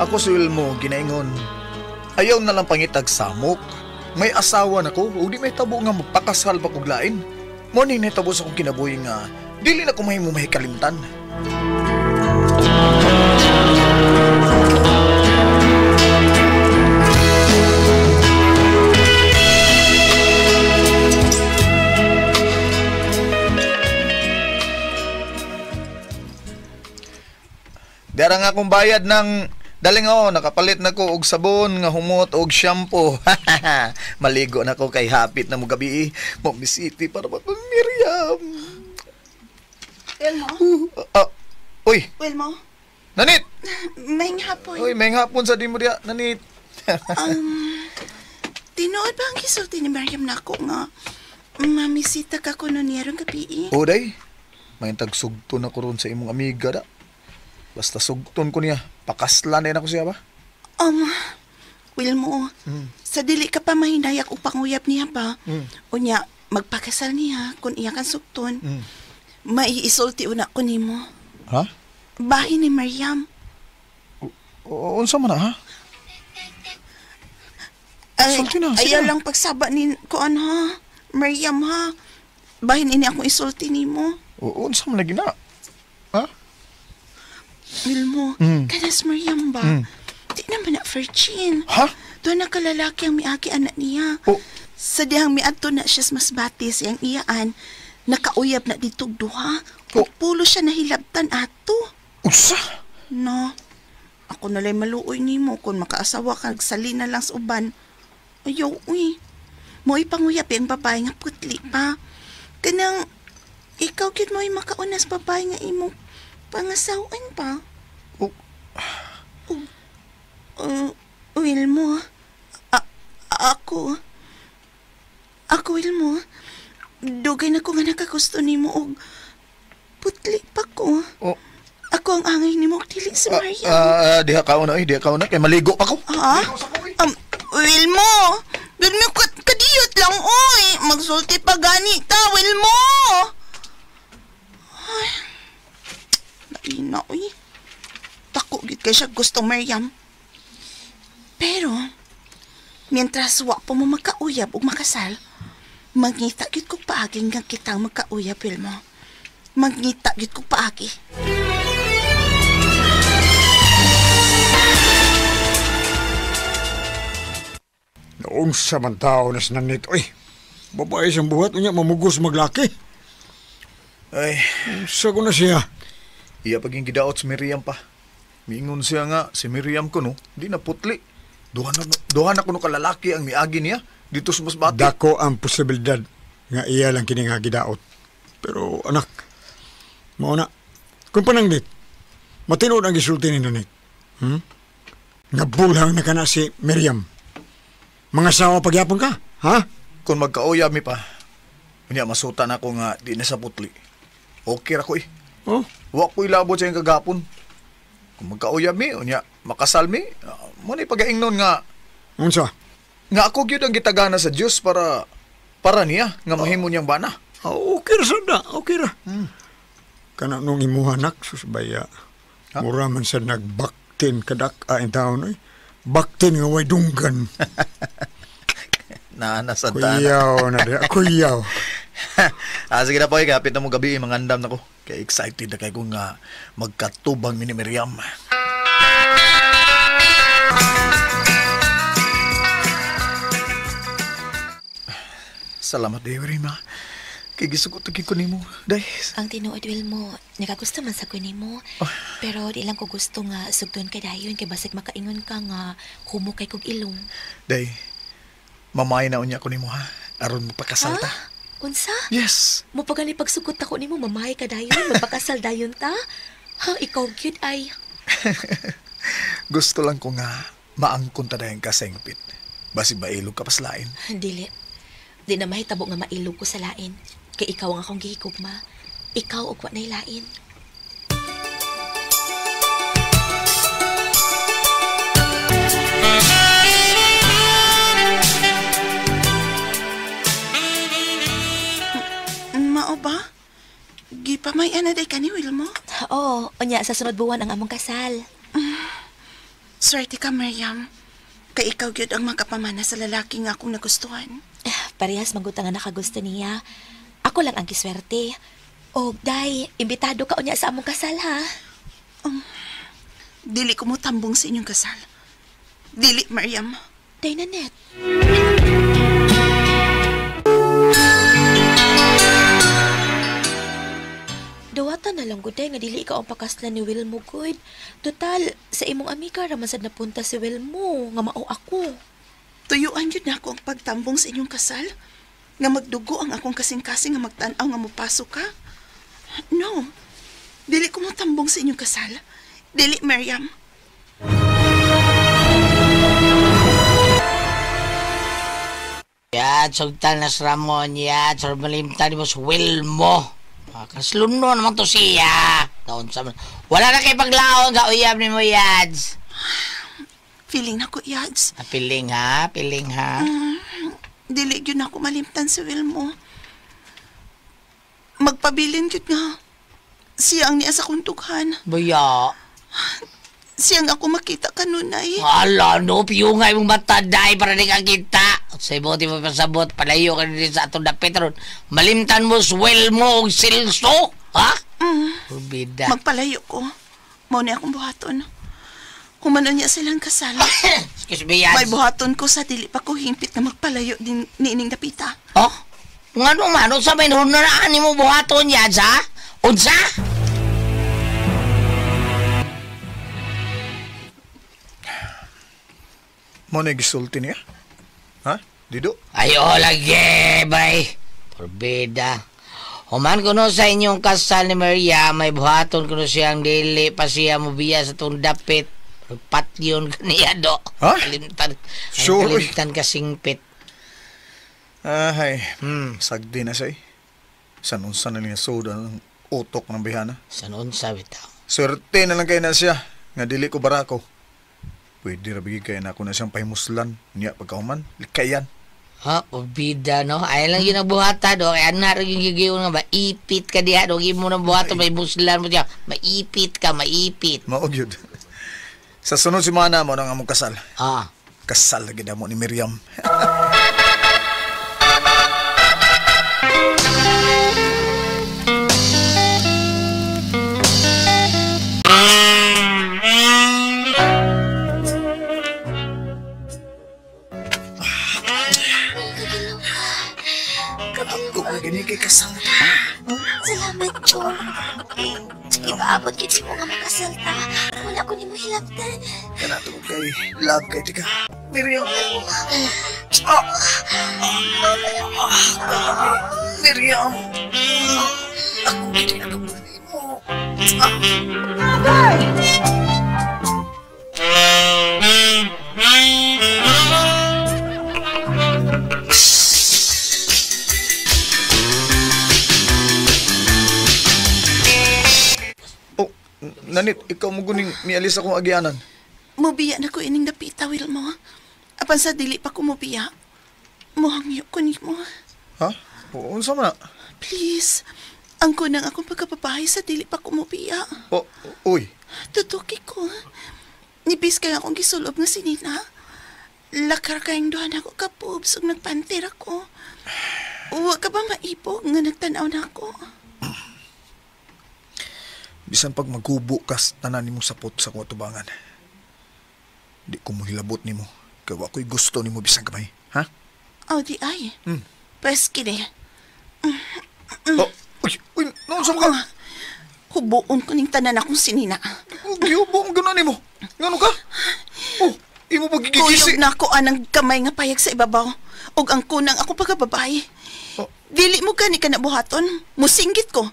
Ako si Wilmo, ginaingon. Ayaw na lang pangitag samok. May asawa na ko, o di may tabo nga magpakasal pa kog lain. Mo ni nahitabo sa akong kinabuhi nga dili na ko mahimo mahikalimtan. Dara nga akong bayad ng daling ako, nakapalit na ko og sabon nga humot og shampoo. Maligo na ko kay hapit na mo gabi. Mo City para ba Miriam. Wilmo? Uy. Wilmo? Nanit. Maayong hapon. Uy, maayong hapon sa di mo diya, Nanit. Tinuod ba ang gisulti ni Miriam nako nga mamisita ka kuno niya rong gabi? O day, may tagsugton ako ron sa imong amiga da. Basta sugton ko niya, pakaslan din ako siya ba? Wilmo, sa dili ka pa mahinayak o panguyab niya ba? Unya, magpakasal niya kung iya kang sugton. Maiisulti una ko nimo. Ha? Bahin ni Miriam. Unsa man na, ha? Ay, Sulti na, sige ayaw na. lang pagsaba ni kuan ha. Miriam ha. Bahin ini akong isulti nimo. Unsa man lagi na? Ha? Wilmo, kanas Miriam ba? Di naman na virgin. Ha? Doon na kalalaki ang miagi anak niya. Oh. Sa dihang miadto na siya mas bati siyang iyaan, nakauyab na ditog duha. Oh. Oh. Pulo siya nahilabtan ato. Unsa? No. Ako nalay maluoy nimo kung makaasawa ka, nagsali na lang sa uban. Ayaw, uy. Mo'y panguyab ang babae nga putli pa. Kanang, ikaw gyud mo'y makaunas babae nga imo pangasawan pa. Oh. Wilmo, ako, Wilmo, dugay na ko nga nakagusto nimo og putli pa ko. Oh. Ako ang angay nimo og dili si Maria. Diha ka una, diha ka una kay maligo pa ko. Ha? Wilmo, Wilmo, kadiyot lang, oy. Magsulti pa gani ta, Wilmo. Ay, naina, oy. Tako gid kay siya gusto Miriam. Pero, mientras wa pa mo makauyab ug makasal, mangita gid kog paagi nga kitang magkauyab, Wilmo. Mangita gid kog paagi. Noong sa man tao na sinanit, oy, babae siyang buhat, unya mamugos maglaki. Ay, unsa ko na siya. Iya paging gidaot si Miriam pa. Miingon siya nga, si Miriam ko no, di na putli. Duha na kuno kalalaki ang miagi niya dito sa Masbate. Dako ang posibilidad nga iya lang kini nga gidaot. Pero anak, mao na. Kung pananggit, matinuod ang gisulti ni Nanit. Nga bulhang na kana si Miriam. Mga sawa pagyapon ka, ha? Kung magkauyab mi pa, unya masutan ako nga di na sa putli. Okay ra ko eh. Oh? Wa ko'y labot sa iyang kagapon. Kung magkauyab mi, unya makasal mi, mo ni pagaingnon nga. Unsa? Nga ako gyud ang gitagana sa Dios para niya nga mahimo niyang bana. Okay ra sad na, okay ra. Kana nung imuha nak susbaya. Ha? Mura man sad nagbaktin kadak aing taon oy. Baktin nga way dunggan. Naana sa tana. Kuyaw na diha, kuyaw. Sige na po, kapit na mo gabi, mangandam na ko. Kaya excited na kayo kung magkatubang mi ni Miriam. Salamat, day, Rima. Kay gisugot ko nimo, day. Ang tinuod, Wilmo, nakagusto man sa ko nimo. Oh. Pero di lang ko gusto nga sugdon kay dayon kay basig makaingon ka nga humo kay kog ilong. Day, mamay na unya ko nimo ha. Aron magpakasal ta. Ha? Unsa? Yes. Mo pa gani pagsugot ako nimo, mamay ka dayon, magpakasal dayon ta. Ha, ikaw gyud ay. Gusto lang ko nga maangkon ta dayon ka sa ingpit. Basig mailog ka paslain. Dili. Di na mahitabo nga mailog ko sa lain. Kay ikaw ang akong gihigugma. Ikaw og wa nay lain. Mao ba? Gipamay-an na day ka ni Wilmo? Oo, unya sa sunod buwan ang among kasal. Swerte ka, Miriam. Kay ikaw gyud ang makapamana sa lalaki nga akong nagustuhan. Parehas maguta nga nakagusto niya. Ako lang ang kiswerte. Og day, imbitado ka unya sa among kasal, ha? Dili ko mo tambong sa inyong kasal. Dili, Miriam. Day, Nanette. Dawatan na lang guday nga dili ikaw ang pakaslan ni Wilmo gud. Total, sa imong amiga ra man sad napunta si Wilmo nga mao ako. Tuyuan yun na ako ang pagtambong sa inyong kasal. Nga magdugo ang akong kasing-kasing nga magtan-aw nga mupasok ka. No. Dili ko mo tambong sa inyong kasal. Dili, Miriam. Yan, sultan na si Ramon yan. Sir malimtan mo si Wilmo. Kasluno naman to siya. Taon sa wala na kay paglaon sa uyab ni mo, Yads. Feeling na ko, Yads. Ah, piling ha, piling ha. Dili yun ako malimtan si Wilmo. Magpabilin yun nga. Siya ang niya sa kuntukhan. Buya. Siya ang ako makita kanunay. Ala, no, piyungay mong mata, day, para di ka kita. Sa ibo, di mo pasabot, palayo ka din sa atong dapit ron. Malimtan mo si Wilmo og Silso, ha? Urbida. Magpalayo ko. Mao ni akong buhaton. Humano niya silang kasal. Excuse me, Yads. May buhaton ko sa dili pa ko hingpit na magpalayo din niining dapita. Oh? Ngano man, unsa may hunaraan nimo buhaton, Yads, ha? Unsa? Mo na gisulti niya? Ha? Dido? Ay, oh, lagi, bay. Porbida. Human kuno sa inyong kasal ni Maria, may buhaton kuno siyang dili pa siya mobiya sa itong dapit. Patyon kaniya do. Ha? Kalimtan, Sure. Kalimtan kasingpit. Ay, sagdi na siya eh. San unsa na niya soda ng utok ng bihana. San unsa bitaw? Swerte na lang kayo na siya, nga dili ko barako. Pwede ra bigay kayo na ako na siyang pahimuslan. Niya pagkauman, likayan. Ha, porbida no. Ay lang yun ang buhata do. Kaya na rin yung gigiyon nga maipit ka diha do. Imo nang buhaton may muslan mo diha. Maipit ka, maipit. Maog yun. Sa sunod semana mo nang among kasal. Ah. Kasal lagi na mo ni Miriam. Kasal. Salamat, Chong. Ipaabot kit mo nga makasal ta. Wala ko nimo hilabtan. Kana to kay love kay tika. Miriam. Ah. Miriam. Ako gid ako nimo. Oh, Nanit, ikaw mo guning mialis akong agianan. Mubiya na ko ining dapita, Wilmo. Apan sa dili pa ko mubiya. Muhangyo ko nimo. Ha? O, unsa man na? Please, ang kunang akong pagkababae sa dili pa ko mubiya. O, uy. Tutuki ko. Nibis kay akong gisulob nga si Nina. Lakar kayong duhan ako kapubs ug nagpantir ako. Wa ka ba maibog nga nagtanaw na ako? Bisan pag maghubo kas tanan nimo sapot sa akong atubangan. Di ko mohilabot nimo. Kay wa ko'y gusto nimo bisan kamay. Ha? Oh, di ay. Pwes kini. Oh, uy, uy, naunsa man ka? Hubuon ko ning tanan akong sinina. Gihubo ang ganan nimo. Ngano ka? Oh, imo pagigigisi. Kuyog na ako anang gamay nga payag sa ibabaw. Ug ang kunang akong pagkababae. Oh. Dili mo gani ka na buhaton. Musinggit ko.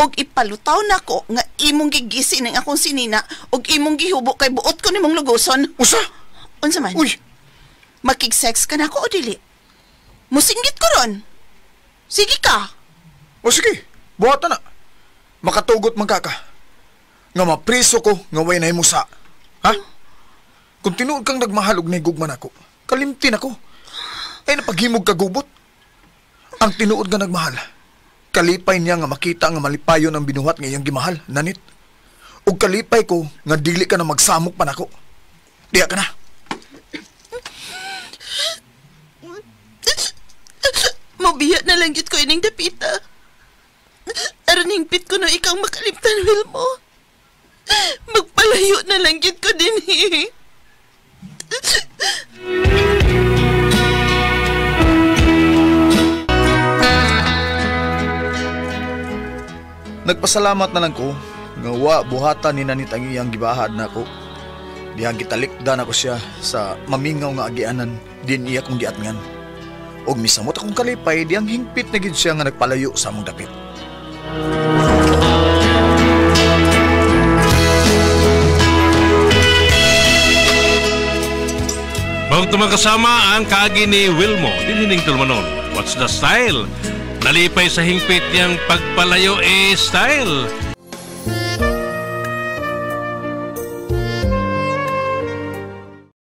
Og ipalutaw na ko nga imong gigisi ning akong sinina ug imong gihubo kay buot ko nimong lugoson. Usa? Unsa man? Uy, Makig-sex ka na ako o dili? Musinggit ko ron. Sige ka. O sige, buhatan na. Makatugot man ka ka. Nga mapriso ko, nga way na himusa. Ha? Kung tinuod kang nagmahal og nahigugman ako, kalimtin ako. Ay napaghimog ka gubot. Ang tinuod nga nagmahal, kalipay niya nga makita nga malipayon ang binuhat nga iyang gimahal, nanit. Ug kalipay ko nga dili ka na magsamok pa nako. Diya ka na. Mobiya na lang gyud ko ining dapita. Aron hingpit ko no ikaw makalimtan, Wilmo. Magpalayo na lang gyud ko dinhi. Nagpasalamat na lang ko nga wa buhatan ni Nanit ang iyang gibahad nako. Dihang gitalikdan ako siya sa mamingaw nga agianan din iya kong giatngan. Og misamot akong kalipay dihang hingpit na gid siya nga nagpalayo sa among dapit. Maong kasama ang kaagi ni Wilmo, dinhining tulumanon. What's the style? Nalipay sa hingpit niyang pagpalayo eh style.